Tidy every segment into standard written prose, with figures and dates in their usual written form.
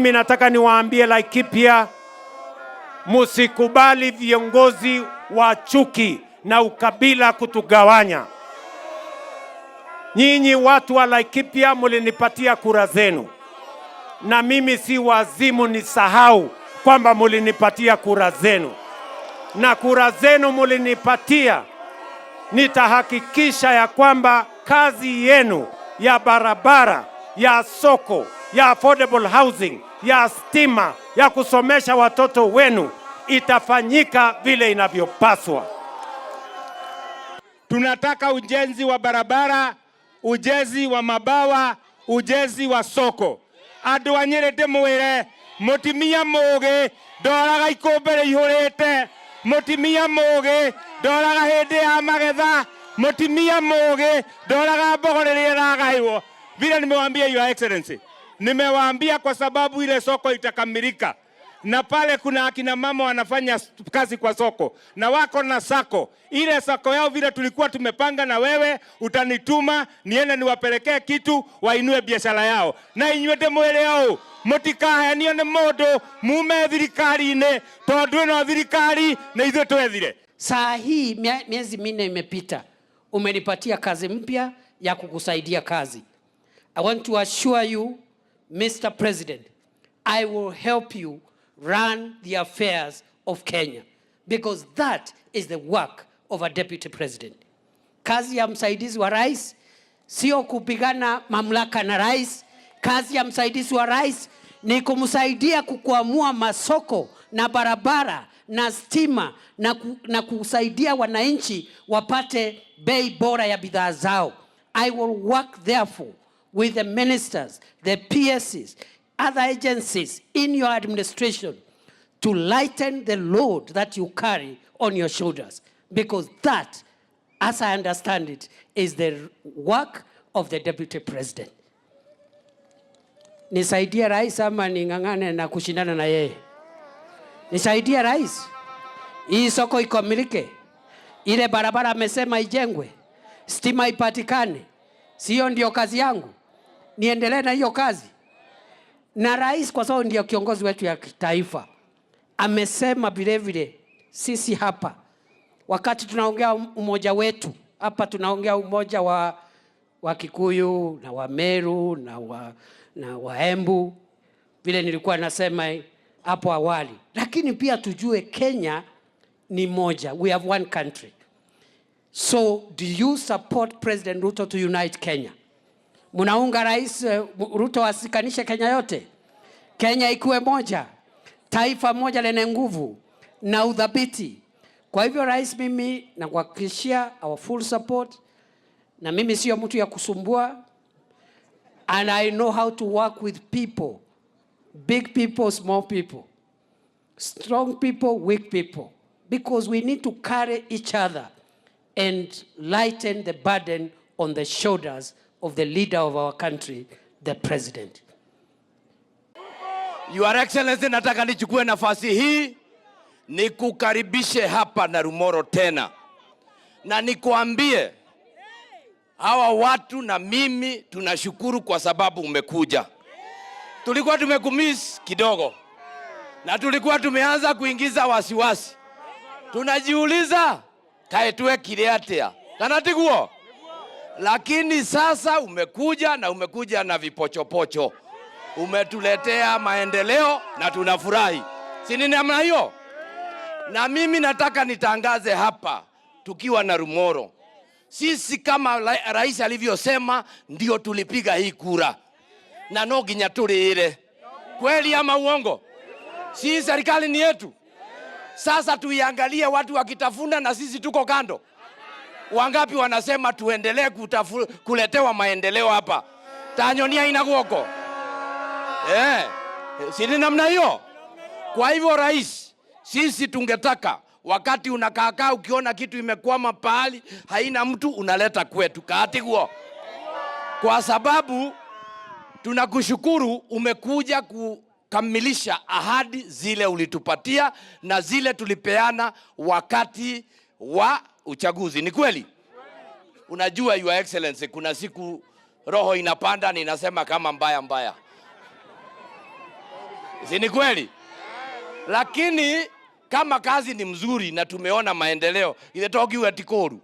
Mimi nataka niwaambie Laikipia, musikubali viongozi wa chuki na ukabila kutugawanya. Nyinyi watu wa Laikipia mulinipatia kura zenu, na mimi si wazimu nisahau kwamba mulinipatia kura zenu, na kura zenu mulinipatia, nitahakikisha ya kwamba kazi yenu ya barabara, ya soko, ya affordable housing, ya stima, ya kusomesha watoto wenu itafanyika vile inavyopaswa. Tunataka ujenzi wa barabara, ujenzi wa mabawa, ujenzi wa soko. Andu a Nyeri ndimwire mutimia mugi ndoraga ikumbi riihurite, mutimia mugi ndoraga hindi ya magetha, mutimia mugi ndoraga mbogo riria iragairwo. Vile nimewaambia, Your Excellency, nimewaambia kwa sababu ile soko itakamilika na pale kuna akina mama wanafanya kazi kwa soko na wako na sacco. Ile sacco yao vile tulikuwa tumepanga, na wewe utanituma niende niwapelekee kitu wainue biashara yao. Na inyuĩ ndĩmwĩre ũũ, mũtikahenio nĩ mũndũ mume thirikari-inĩ tondũ ĩno thirikari nĩ ithuĩ twethire. Saa hii miezi 4 imepita, umenipatia kazi mpya ya kukusaidia kazi. I want to assure you, Mr. President, I will help you run the affairs of Kenya because that is the work of a deputy president. Kazi ya msaidizi wa rais sio kupigana mamlaka na rais. Kazi ya msaidizi wa rais ni kumsaidia kukwamua masoko na barabara na stima na kusaidia wananchi wapate bei bora ya bidhaa zao. I will work therefore with the ministers, the PSs, other agencies in your administration to lighten the load that you carry on your shoulders, because that, as I understand it, is the work of the deputy president. Nisaidie rais ama ning'ang'ane na kushindana na yeye? Nisaidie rais, hii soko ikamilike, ile barabara amesema ijengwe, stima ipatikane. Sio ndio kazi yangu? Niendelee na hiyo kazi. Na rais, kwa sababu ndio kiongozi wetu ya kitaifa, amesema vile vile sisi hapa wakati tunaongea umoja wetu hapa, tunaongea umoja wa Kikuyu na wa Meru na wa Embu, vile nilikuwa nasema hapo awali, lakini pia tujue Kenya ni moja, we have one country. So do you support President Ruto to unite Kenya? Munaunga Rais Ruto ashikanishe Kenya yote, Kenya ikuwe moja, taifa moja lenye nguvu na udhabiti. Kwa hivyo rais, mimi nakuhakikishia our full support, na mimi sio mtu ya kusumbua, and I know how to work with people, big people, small people, strong people, weak people, because we need to carry each other and lighten the burden on the shoulders of the leader of our country, the president. Your Excellency, nataka nichukue nafasi hii nikukaribishe hapa Naromoru tena na nikuambie hawa watu na mimi tunashukuru kwa sababu umekuja. Tulikuwa tumekumiss kidogo na tulikuwa tumeanza kuingiza wasiwasi, tunajiuliza kaĩ twekire atĩa kana tiguo, lakini sasa umekuja na umekuja na vipochopocho, umetuletea maendeleo na tunafurahi, si ni namna hiyo? Na mimi nataka nitangaze hapa tukiwa Naromoru, sisi kama rais alivyosema, ndio tulipiga hii kura na no nginya turire. Kweli ama uongo? Si serikali ni yetu? Sasa tuiangalie watu wakitafuna na sisi tuko kando. Wangapi wanasema tuendelee kuletewa maendeleo hapa? Tanyonia ina guoko. Si ni namna hiyo? Kwa hivyo rais, sisi tungetaka wakati unakaakaa ukiona kitu imekwama pahali haina mtu unaleta kwetu kaatiguo, kwa sababu tunakushukuru umekuja kukamilisha ahadi zile ulitupatia na zile tulipeana wakati wa uchaguzi. Ni kweli? Unajua Your Excellency, kuna siku roho inapanda ninasema kama mbaya mbaya. Si ni kweli? Lakini kama kazi ni mzuri na tumeona maendeleo, ile tokiwe tikoru.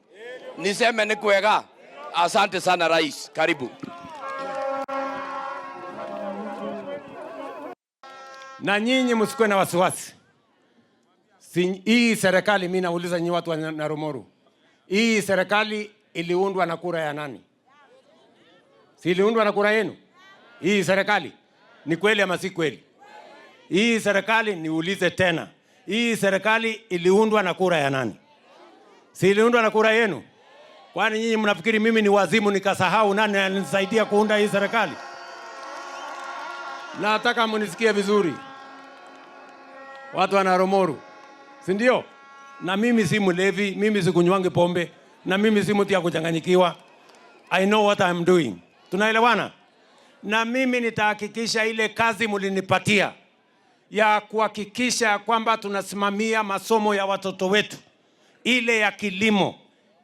Niseme ni kwega. Asante sana rais, karibu. Na nyinyi msikuwe na wasiwasi. Si, hii serikali mimi nauliza nyinyi watu wa Narumoru. Hii serikali iliundwa na kura ya nani? Si iliundwa na kura yenu? Hii serikali ni kweli ama si kweli? Hii serikali niulize tena. Hii serikali iliundwa na kura ya nani? Si iliundwa na kura yenu? Kwani nyinyi mnafikiri mimi ni wazimu nikasahau nani alinisaidia kuunda hii serikali? Nataka mnisikie vizuri. Watu wa Narumoru. Si ndio? Na mimi si mlevi, mimi sikunywangi pombe, na mimi si mtu ya kuchanganyikiwa. I know what I'm doing. Tunaelewana? Na mimi nitahakikisha ile kazi mlinipatia ya kuhakikisha kwamba tunasimamia masomo ya watoto wetu, ile ya kilimo,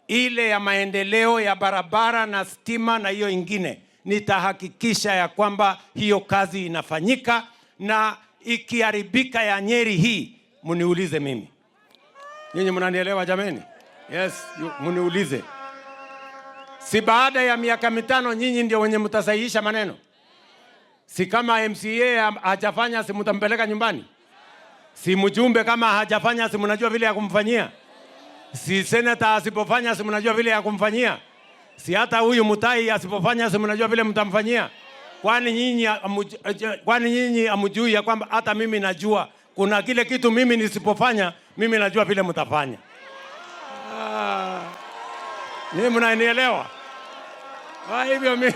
ile ya maendeleo ya barabara na stima na hiyo ingine, nitahakikisha ya kwamba hiyo kazi inafanyika, na ikiharibika ya Nyeri hii mniulize mimi. Nyinyi mnanielewa jameni? Yes, mniulize. Si baada ya miaka 5 nyinyi ndio wenye mtasahihisha maneno? Si kama MCA hajafanya, si mtampeleka nyumbani? Si mjumbe kama hajafanya, si mnajua vile ya kumfanyia? Si senator asipofanya, si mnajua vile ya kumfanyia? Si hata huyu Mutai asipofanya, si mnajua vile mtamfanyia? Kwani nyinyi hamjui ya kwamba hata mimi najua kuna kile kitu mimi nisipofanya, mimi najua vile mtafanya? Nyinyi mnanielewa? Kwa hivyo mimi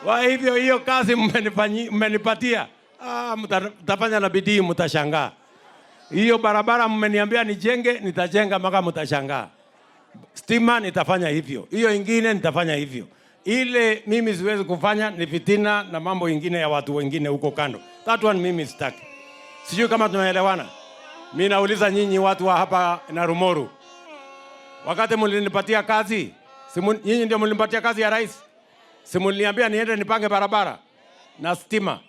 kwa hivyo hiyo kazi mmenipatia, mtafanya na bidii, mtashangaa. Hiyo barabara mmeniambia nijenge, nitajenga mpaka mtashangaa. Stima nitafanya hivyo, hiyo ingine nitafanya hivyo. Ile mimi siwezi kufanya ni fitina na mambo ingine ya watu wengine huko kando. That one mimi sitaki. Sijui kama tunaelewana. Mimi nauliza nyinyi watu wa hapa Narumoru. Wakati mlinipatia kazi, nyinyi ndio mlinipatia kazi ya rais. Si mliniambia niende nipange barabara na stima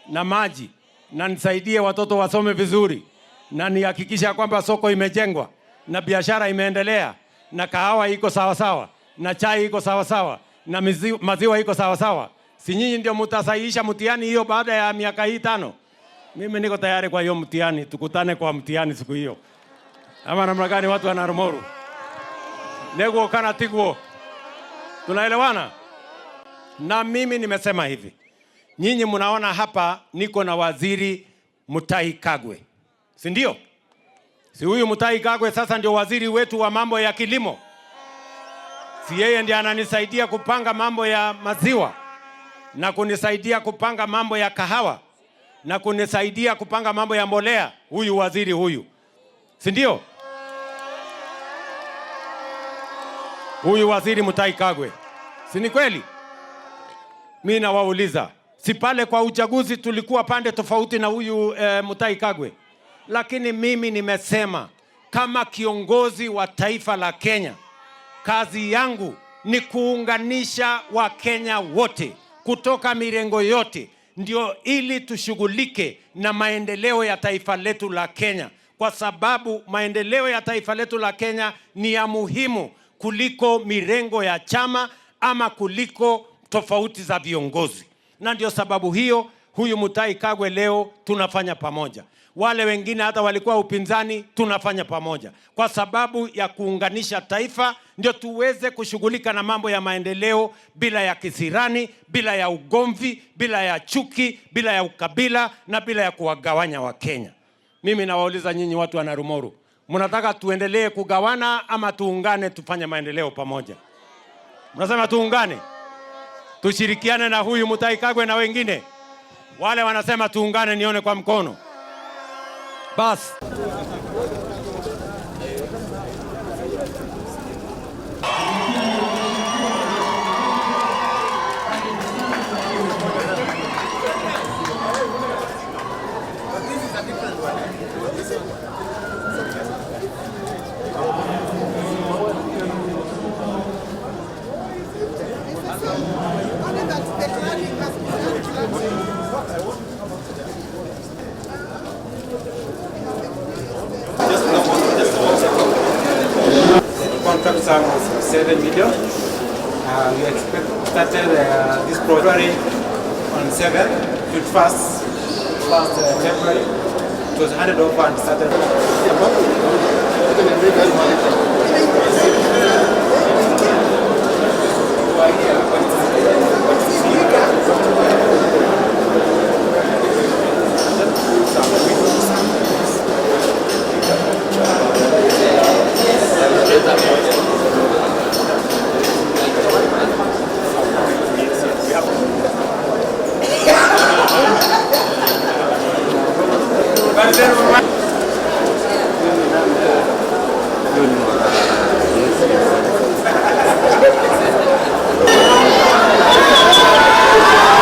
na maji na nisaidie watoto wasome vizuri na nihakikishe kwamba soko imejengwa na biashara imeendelea na kahawa iko sawa sawa na chai iko sawa sawa na maziwa iko sawa sawa. Si nyinyi ndio mtasahihisha mtihani hiyo baada ya miaka hii 5? Mimi niko tayari kwa hiyo mtihani, tukutane kwa mtihani siku hiyo. Ama namna gani watu wa Narumoru? Neguo kana tiguo. Tunaelewana? Na mimi nimesema hivi. Nyinyi mnaona hapa niko na waziri Mutahi Kagwe. Si ndio? Si huyu Mutahi Kagwe sasa ndio waziri wetu wa mambo ya kilimo? Si yeye ndiye ananisaidia kupanga mambo ya maziwa na kunisaidia kupanga mambo ya kahawa na kunisaidia kupanga mambo ya mbolea, huyu waziri huyu. Si ndio? Huyu waziri Mutahi Kagwe. Si ni kweli? Mimi nawauliza, si pale kwa uchaguzi tulikuwa pande tofauti na huyu Mutahi Kagwe? Lakini mimi nimesema kama kiongozi wa taifa la Kenya, kazi yangu ni kuunganisha Wakenya wote kutoka mirengo yote, ndio ili tushughulike na maendeleo ya taifa letu la Kenya, kwa sababu maendeleo ya taifa letu la Kenya ni ya muhimu kuliko mirengo ya chama ama kuliko tofauti za viongozi. Na ndio sababu hiyo huyu Mutahi Kagwe leo tunafanya pamoja. Wale wengine hata walikuwa upinzani tunafanya pamoja, kwa sababu ya kuunganisha taifa, ndio tuweze kushughulika na mambo ya maendeleo bila ya kisirani, bila ya ugomvi, bila ya chuki, bila ya ukabila na bila ya kuwagawanya Wakenya. Mimi nawauliza nyinyi watu wa Narumoru, mnataka tuendelee kugawana ama tuungane tufanye maendeleo pamoja? Mnasema tuungane, tushirikiane na huyu Mutahi Kagwe na wengine. Wale wanasema tuungane, nione kwa mkono. Bas. Only that the cladding has been. Contract sum was 7 million. We expect started this February on 7th, 21st, February. It was handed over and started.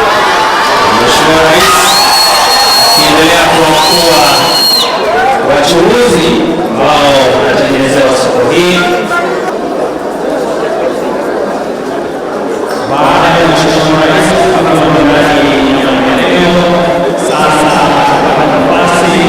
Mheshimiwa Rais akiendelea kuwachukua wachuuzi ambao wanatengenezewa soko hii. Baada ya Mheshimiwa Rais kukagua miradi ya maendeleo, sasa atapata nafasi